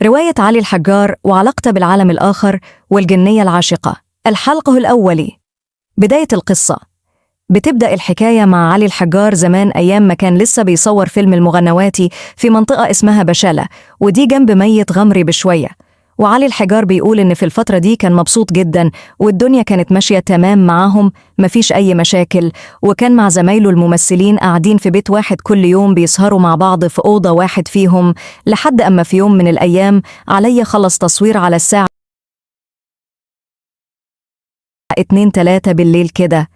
رواية علي الحجار وعلاقته بالعالم الآخر والجنية العاشقة. الحلقة الأولي. بداية القصة. بتبدأ الحكاية مع علي الحجار زمان، أيام ما كان لسه بيصور فيلم المغنواتي في منطقة اسمها بشالة، ودي جنب ميت غمري بشوية. وعلي الحجار بيقول إن في الفترة دي كان مبسوط جدا، والدنيا كانت ماشية تمام معاهم، مفيش أي مشاكل، وكان مع زمايله الممثلين قاعدين في بيت واحد كل يوم بيسهروا مع بعض في أوضة واحد فيهم، لحد أما في يوم من الأيام علي خلص تصوير على الساعة 2-3 بالليل كده.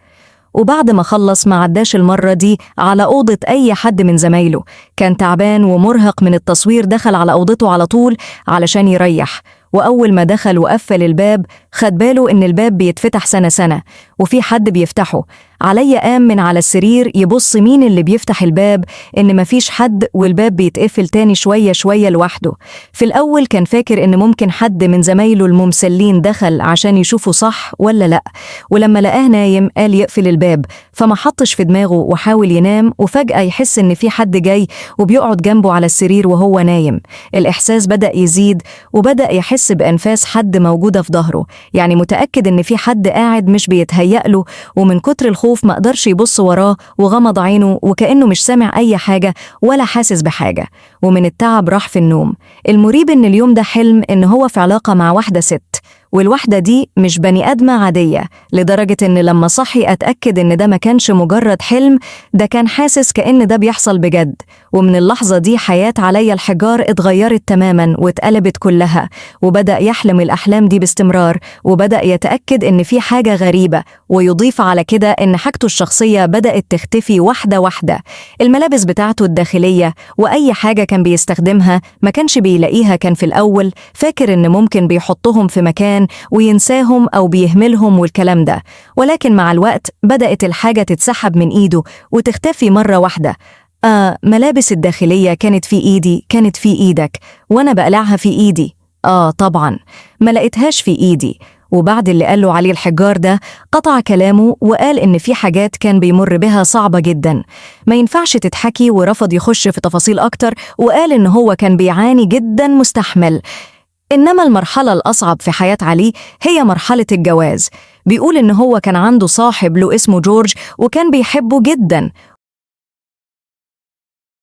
وبعد ما خلص ما عداش المرة دي على أوضة أي حد من زمايله، كان تعبان ومرهق من التصوير، دخل على أوضته على طول علشان يريح. وأول ما دخل وقفل الباب خد باله إن الباب بيتفتح سنة سنة وفي حد بيفتحه. علي قام من على السرير يبص مين اللي بيفتح الباب، إن مفيش حد، والباب بيتقفل تاني شوية شوية لوحده. في الأول كان فاكر إن ممكن حد من زمايله الممثلين دخل عشان يشوفه صح ولا لأ، ولما لقاه نايم قال يقفل الباب، فما حطش في دماغه وحاول ينام. وفجأة يحس إن في حد جاي وبيقعد جنبه على السرير وهو نايم. الإحساس بدأ يزيد، وبدأ يحس بأنفاس حد موجودة في ظهره، يعني متأكد إن في حد قاعد مش بيتهيأ له. ومن كتر الخوف ما قدرش يبص وراه، وغمض عينه وكأنه مش سامع أي حاجة ولا حاسس بحاجة، ومن التعب راح في النوم. المريب إن اليوم ده حلم إن هو في علاقة مع واحدة ست، والواحدة دي مش بني آدمة عادية، لدرجة إن لما صحي أتأكد إن ده ما كانش مجرد حلم، ده كان حاسس كأن ده بيحصل بجد. ومن اللحظة دي حياة علي الحجار اتغيرت تماما واتقلبت كلها، وبدأ يحلم الأحلام دي باستمرار، وبدأ يتأكد إن في حاجة غريبة. ويضيف على كده إن حاجته الشخصية بدأت تختفي واحدة واحدة، الملابس بتاعته الداخلية وأي حاجة كان بيستخدمها ما كانش بيلاقيها. كان في الأول فاكر إن ممكن بيحطهم في مكان وينساهم أو بيهملهم والكلام ده، ولكن مع الوقت بدأت الحاجة تتسحب من إيده وتختفي مرة واحدة. ملابس الداخلية كانت في إيدي، كانت في إيدك، وأنا بقلعها في إيدي. طبعا ما لقيتهاش في إيدي. وبعد اللي قاله علي الحجار ده قطع كلامه وقال إن في حاجات كان بيمر بها صعبة جدا ما ينفعش تتحكي، ورفض يخش في تفاصيل أكتر، وقال إن هو كان بيعاني جدا مستحمل. إنما المرحلة الأصعب في حياة علي هي مرحلة الجواز. بيقول إن هو كان عنده صاحب له اسمه جورج، وكان بيحبه جدا،